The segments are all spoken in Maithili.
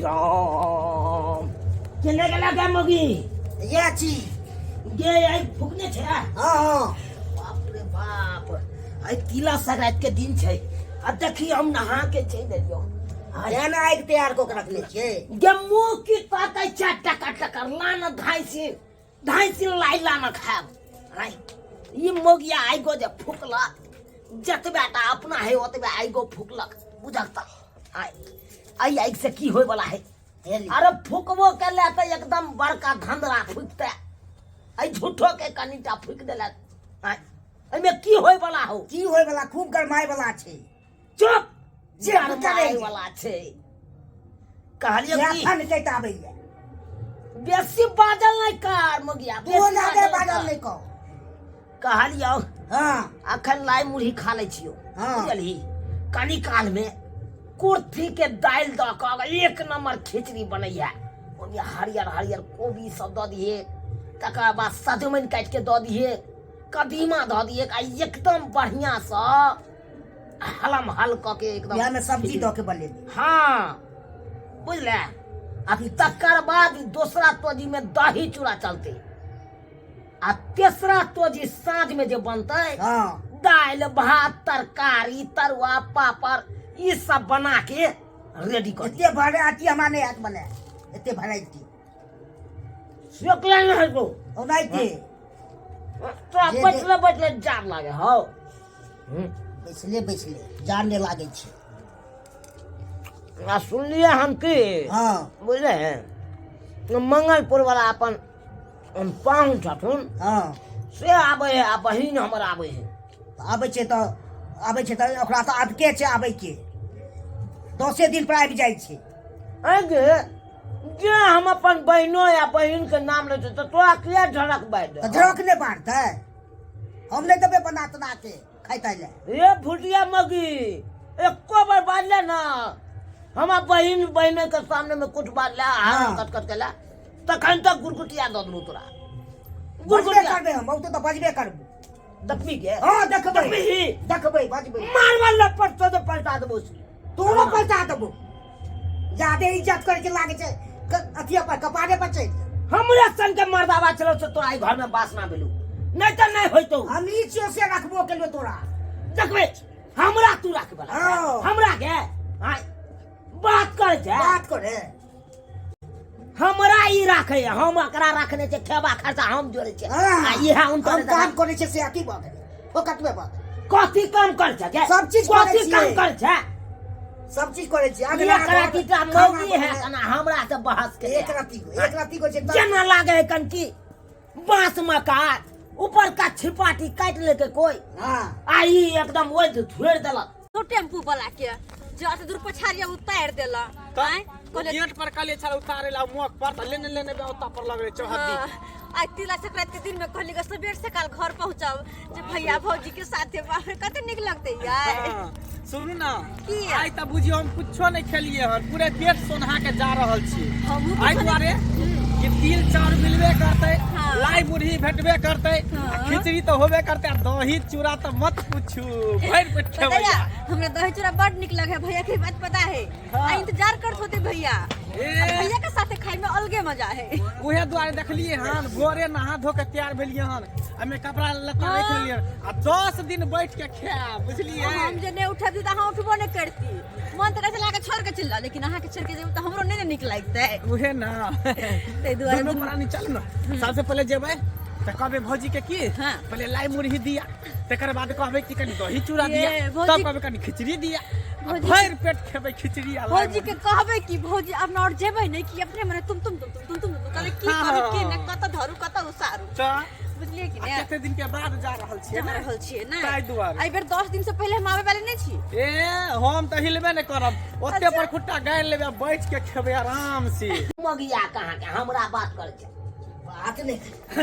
राम केने गेला गे मगी ये छी गे आई फुकने छै हाँ हाँ बाप रे बाप आई तिला संक्रांति के दिन छै आ देखी हम नहा के चलि एलियो आइ एहन आगि तैयार कऽ के रखने छियै गे मुँह की ताकै छै टका टकर लान धाइसिन धाइसिन लाई लान खायब आइ ई मोगिया आइ गो जे फुकलक जतबे टा अपना है ओतबे आइ गो फुकलक बुझक तऽ आइ आइ आगि से की होय वाला है अरे फुकबो के ले तऽ एकदम बड़का धंधरा फुकते आइ झूठो के कनिटा फुकि देलक आइ एहिमे की होय वाला हो की होय वाला खूब गरमाय वाला छै चुप जे गरमाय वाला छै कहलियै की एखन के आबैया बेसी बाजल नहि कर मोगिया तू बेसी जादे बाजल बाजल कर। नहि कह कहलियौ हाँ अखन लाई मुरही खा लै छियौ हाँ। बुझलही कनी काल में कुर्थी के दालि दऽ कऽ एक नंबर खिचड़ी बनैया ओहिमे हरियर हरियर कोबी सब दऽ दिहे तकर बाद सजमनि काटि के दऽ दिहे कदीमा दऽ दिहे आ एकदम बढ़िया सँ हलम हल कऽ के एकदम इएह में सब्जी दऽ के बनेबै हाँ बुझले आ तकर बाद ई दोसरा तोजी में दही चूड़ा चलते आ तेसरा तोजी साँझ में जे बनते हाँ दालि भात तरकारी तरुआ पापड़ ई सब बना के रेडी कर एते भरायती हमरा नहि आयत बने एते भरायती सेकला नहि हेतौ ओनाहिते तोरा जे- बैठले बैठले जार लागे हौ बैसले बैसले जान नहि लागै छै आ सुनलियै हम की हँ बुझले मंगलपुर वाला अपन पाहुन छथुन हँ से आबै है आ बहिन हमर आबै है तऽ आबै छै तऽ आबै छै तऽ ओकरा तऽ आदते छै आबैके दसे दिन पर आबि जाइ छै आँय गे जे हम अपन बहिनो या बहिन के नाम लै छियै तऽ तोरा किया झड़क बाजि तऽ दे झड़क नहि बाँटतै हम नहि देबै बना तना के खाइ लए रे भुटिया मगी एको बार बाजले ना हमरा बहिन बहिन के सामने में कुछ बाजले हाथ हाँ। कट कट केला तखन तक गुरगुटिया दऽ देलहुँ तोरा बजबे गुरगुटिया करबै हम बहुते तऽ बजबे करबै देखबी के हँ देखबै देखबही देखबै बजबै मारवा लपट तो दे पलटा देबो से तोरो पलटा देबो जादे इज्जत करे के लागे छै अथिया पर कपारे पर चढ़ि जा। हमरे संग के मर्दावा चलो से तोरा ई घर में बास ना भेलू नहीं तो नहीं होइतो हम ई छियो से रखबो केलियो तोरा देखबे हमरा तू राख बला हाँ। हमरा के हाँ बात कर छै बात करे हमरा ई राखे हम एकरा रखने छै खेबा खर्चा हम जोड़े छै हाँ। आ इहे हुनकर हम काम करे छै से अथी भऽ गेलै फोकटमे भऽ गेलै कथी काम कर छै गे? सब चीज करै कथी काम छियै। कर छै सब चीज करे छियै अगला एक राति टा खाना मौगी है बनेनाइ। कना हमरा से बहस के एक राति एक राति को छै जेना लागे है कनकी बांस मकार ऊपर का छिपाटी काटि लेके कोई हाँ आ ई एकदम ओहि धुएर देलक तो टेम्पू वाला के जे अते दूर पछाड़िया उतार देला आँय कहले गेट पर कहलियै छल उतारे ला मोक पर तऽ लेने लेने बे ओतऽ पर लगले चौहद्दी हाँ, आइ तिला संक्रांति के दिन में कहली कि सबेर सकाल घर पहुंचब जे भैया भौजी के साथे बाप रे कते नीक लगते यार हाँ, सुनू ना की? आइ तऽ बुझियौ हम कुछो नहि खेलियै हन पूरे पेट सोन्हा के जा रहल छी हमहूँ एहि कुछो दुआरे कि तिल चाउर मिलबे करतै हाँ। लाई मुरही भेटबे करतै आ हाँ। खिचड़ी तऽ होबे करतै आ दही चूड़ा तऽ मत पूछू भरि पेट पता खेबै है हमरा दही चूड़ा बड़ नीक लगे है भैया के बात पता है हाँ। आ इंतजार करत होते भैया ए। आ भैया के साथे खाई में अलगे मजा है उहे दुआरे देखलियै हन भोरे नहा धो के तैयार भेलियै हन एहिमे कपड़ा लत्ता राखि लेलियै आ 10 दिन बैठ के खायब बुझलियै हम जे नहीं उठबी तऽ अहाँ उठबो नहीं करती मन तऽ करे लाके छोड़ के चल जाओ लेकिन अहाँ के छोड़ के जेब तऽ हमरो नहीं ने नीक लगतै उहे ना ताहि दुआरे दुनू प्राणी चल ना सबसे पहिले जेबै तऽ कहबै भौजी के की हाँ। पहिले लाई मुरही दिया तकर बाद कहबै कि कनि दही चूड़ा ये, दिया भौजी- तब कहबै कनि खिचड़ी दिया आ भौजी- भरि पेट खेबै खिचड़ी आ लाई भौजी के कहबै कि भौजी अपना और जेबै नहीं कि अपने मने तुम तुम तुम तुम तुम तुम तुम कहले की करू की ने कत धरू कत उसारू तऽ बुझलियै कि आ ने कते दिन के बाद जा रहल छियै जा ने रहल छियै ने ताहि दुआरे। एहि बेर 10 दिन से पहिले हम आबै वाले नहि छी ए हम तऽ हिलबे नहि करब ओते पर खुट्टा गाड़ि लेबै आ बैठ के खेबै आराम से मगिया कहाँ के हमरा बात करै छै बात नहि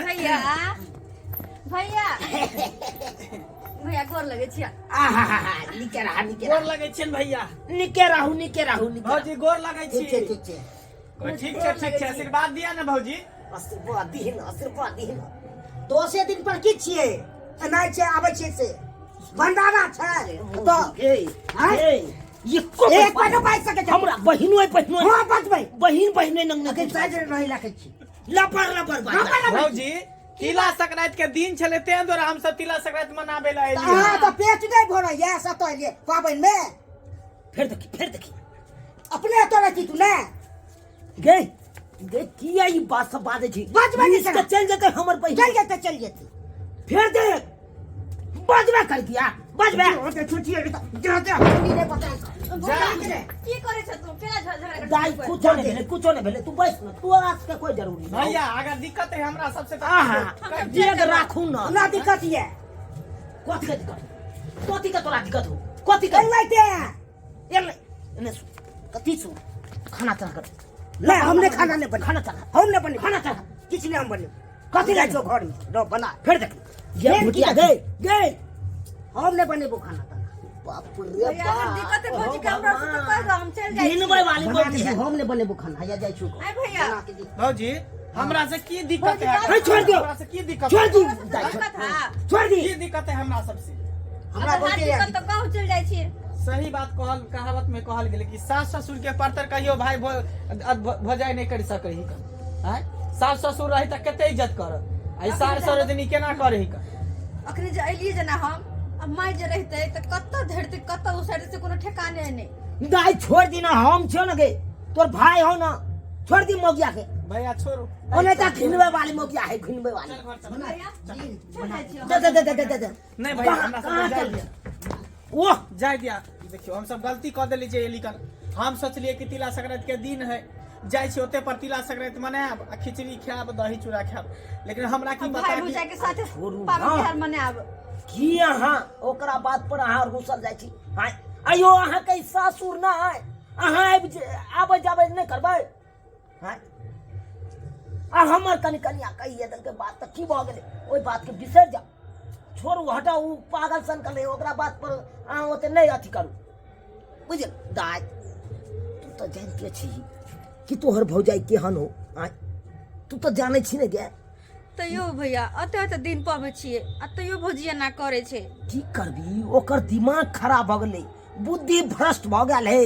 भैया भैया भैया गोर लगै छियै आहा निके रहा निके गोर रहा लगै छियनि भैया निके रहू निके रहू निके भौजी गोर लगै छी ठीक छै ठीक छै ठीक छै ठीक छै आशीर्वाद दिया ने भौजी आशीर्वाद दीहिन आशीर्वाद दीहिन दसे दिन पर की छियै एनाइ छै आबै छियै से भंडारा छै तऽ ए आँय? ए एको एक पाइ नहि बाजि सकै छै। हमरा बहिनो बहिनो हँ बजबै बहिन बहिनो नंग अखन साइज रहि राखै छी लपर लपर बाजै लपर लपर। भौजी तिला संक्रांति के दिन छलै तें दुआरे हमसब तिला संक्रांति मनाबे ला एलियै अहाँ तऽ पेट नहि भरैया सतऽ एलियै पाबनिमे फेर देखी फेर देखी अपने एतऽ रहै छी तू ने गे गे किया ई बात सब बाजै छी बाजबै नहि इसके केना? चलि जेतै हमर बहिन चलि जेतै चलि जेतै फेर देख बजबे कर दिया बजबे ओते छुट्टी जा जा नहीं पता की करे छ तू केना झगड़ा करै दाई कुछो नहीं भेलै कुछो नहीं भेलै तू बैस न तू आस के कोई जरूरी नहीं भैया अगर दिक्कत है हमरा सबसे तऽ आहा डेग राखू न हमरा दिक्कत ये कथी के दिक्कत कथी के तोरा दिक्कत हो कथी के एलैते एलै एने सु कथी सु खाना चढ़ा कर नहीं हमने खाना नहीं बना खाना चढ़ा हम नहीं बने खाना चढ़ा किछ नहीं हम बने कथी जाइ जाइ छौ घर में रह बना फेर देख ये फेर की भुटिया देखी? गए गए हम नहीं बनेबो खाना ताना बाप रे भैया अगर दिक्कत है भौजी के हमरा से तो कह दो हम चल जाइ घिनबै वाली बना बोली के है दी, हम नहीं बनेबो खाना हैया जाइ छौ घर। आय भैया बना के दी। भौजी हमरा से की दिक्कत है अरे छोड़ दियो। हमरा से की दिक्कत छोड़ दी हमरा से दाई, दिक्कत है छोड़ दी की दिक्कत है हमरा सबसे हमरा अगर बहुते हाथ दिक्कत तो कहू चल जाइ छी सही बात कहल कहावत में कहल गेलै कि सास ससुर के परतर कहियो भाई भौजाई नहीं कर सकै ही आँय सास ससुर रही तऽ कते इज्जत करत आ ई सार सरोजनी केना करे ही अखने जे अलियै जेना हम आ माय जे रहितै तऽ कतऽ धरतै कतऽ उसरतै से कोनो ठेकाने नहि दाई छोड़ दी ना हम छियो ना गे तोर भाई हो ना छोड़ दी मौगिया के भैया छोड़ू ओने त घिनवे वाली मौगिया है घिनवे वाली चल घर चल भैया चल जाइ छियै दे दे दे दे दे दे नहीं भैया कहाँ हमरा कहाँ सब जाय चल दिया ओह जाय दिया देखियो हम सब गलती कऽ देली जे एली कन हम सोचलिए कि तिला संक्रांति के दिन है जाइ छी ओते पर तिला संक्रांति मनायब आ खिचड़ी खायब दही चूड़ा खायब लेकिन हमरा की हम पता भाई कि भौजाई के साथे छोड़ू पाबनि ना। तिहार मनायब की अहाँ ओकरा बात पर अहाँ रुसल जाइ छी आँय आइयो अहाँके ई सासुर ना आय अहाँ आबि आबै जाबै नहि करबै आँय आ हमर कनि कनिया कहिए देलकै बात तऽ की भऽ गेलै ओहि बातके बिसरि जाउ छोड़ू हटाउ ओ पागल सन करै ओकरा बात पर अहाँ ओते नहि अथी करू बुझल दाइ तू तऽ जानिते छी कि तोहर भौजाइ केहन हो आँय तू तऽ जानै छी ने गे तैयो भैया एते एते दिन पबै छियै आ तैयो भौजी एना करै छै की करबी ओकर दिमाग खराब भऽ गेलै बुद्धि भ्रष्ट भऽ गेल है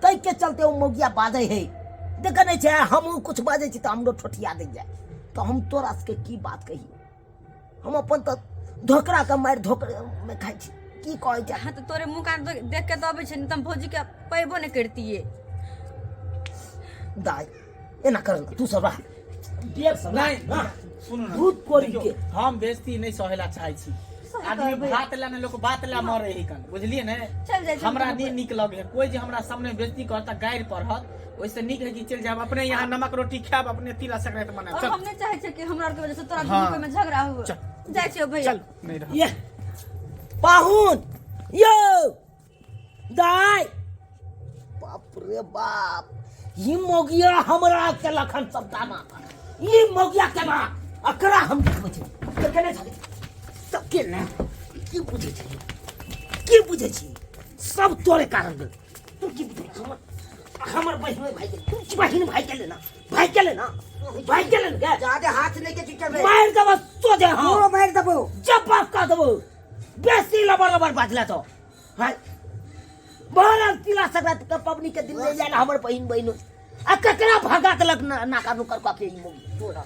ताहिके चलते ओ मौगिया बाजै है देखै नहि छै हमहूँ किछु बाजै छी तऽ हमरो ठोठिया दै जाय तऽ हम तोरा सबके की बात कही हम अपन तऽ धोकराके मारि धोकरामे खाइ छी की कहै छै हाँ तऽ तोरे मुँह कान देख के तऽ अबै छै नहि तऽ हम भौजीके पैबो नहि करतियै दाइ एना कर तू सब रह देख सब नहीं हाँ। सुनू ना भूत कोरी देखियौ, के। हम बेइज्जती नहीं सहेला चाहे छी सही आदमी कहबै। भात ला ने लोग बात ला मरे ही कन बुझलिए ने चल जाइ छी हमरा नहीं नीक लगे है कोई जे हमरा सामने बेइज्जती करता गारि पढ़त ओहिसे नीक है कि चलि जायब अपने यहाँ नमक रोटी खायब अपने तिला संक्रांति मनायब और चल हम नहीं चाहे छियै कि हमरा आरके वजह से तोरा हाँ। दुनू में झगड़ा हुए चल। जाइ छियै भैया चल नहीं रह ये पाहुन यो दाय बाप रे बाप ई मौगिया हमरा के लखन सब दाना ई मौगिया केना अकरा हम देखबै छी केने छली सब के ने की बुझै छी की बुझै छी सब तोरे कारण भेल तू की बुझै छी? हमर हमर बहिन भाई के तू बहिन भाई के लेना भाई के लेना भाई के लेना गे जादे हाथ नहीं के चिकन मार देबो सोझे हाँ पूरो मारि देबो जब बाप का देबो बेसी लबर लबर बाजला तो हाँ बहरहाल तिला संक्रांति के पबनी के दिन ले जाए हमर बहिन बहिन आ ककरा भगा देलक ना नाका नुकर कऽ के ई मौगी तोरा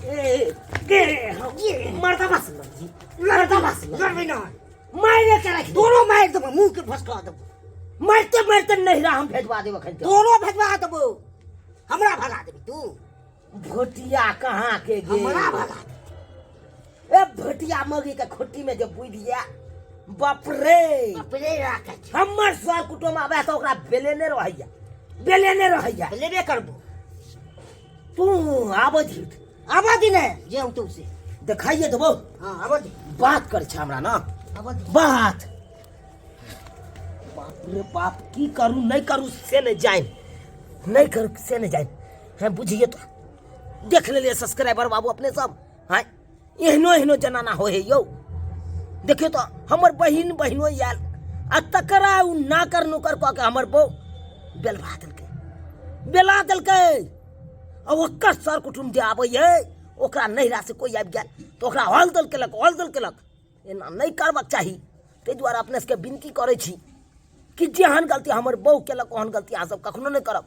ए गे मर्दा बस मर्दा बस लड़बै ना मारे के राखि दोनो मारि देबो मुंह के भसका देबो मारते मारते नहिरा हम भेजवा देब अखन दोनो भेजवा देबो हमरा भगा देबी तू भोटिया कहाँ के गे हमरा भगा दे ए भोटिया मगी के खुट्टी में जे बुझि गया बाप रे अपने राखै छै हमर सर कुटुम्ब आबै तऽ ओकरा बेलेने रहैया बेलेने रहैया लेबे करबो तू आबऽ दी आबऽ दी ने जे औतौ से देखाइए देबो हाँ आबऽ दी बात करै छै हमरा ना आबऽ दी बात बाप रे बाप की करू नहीं करू से नहीं जान नहीं करू से नहीं जान हैं बुझिए तो देख लेलिए सब्सक्राइबर बाबू अपने सब हैं एहनो एहनो जनाना हो है यौ देखियो तो हमर बहिन बहिनो आयल आ तकरा उ नाकर नुकर कऽ के हमर बहू बेलवा देलकै बेला देलकै आ ओकर सर कुटुम्ब जे आबैए ओकरा नैहरा से कोइ आबि गेल तऽ ओकरा हल दल केलक हल दल केलक एना नहि करबाक चाही ताहि दुआरे अपने सबके विनती करै छी कि जेहन गलती हमर बहू केलक ओहन गलती अहाँ सब कखनो नहि करब।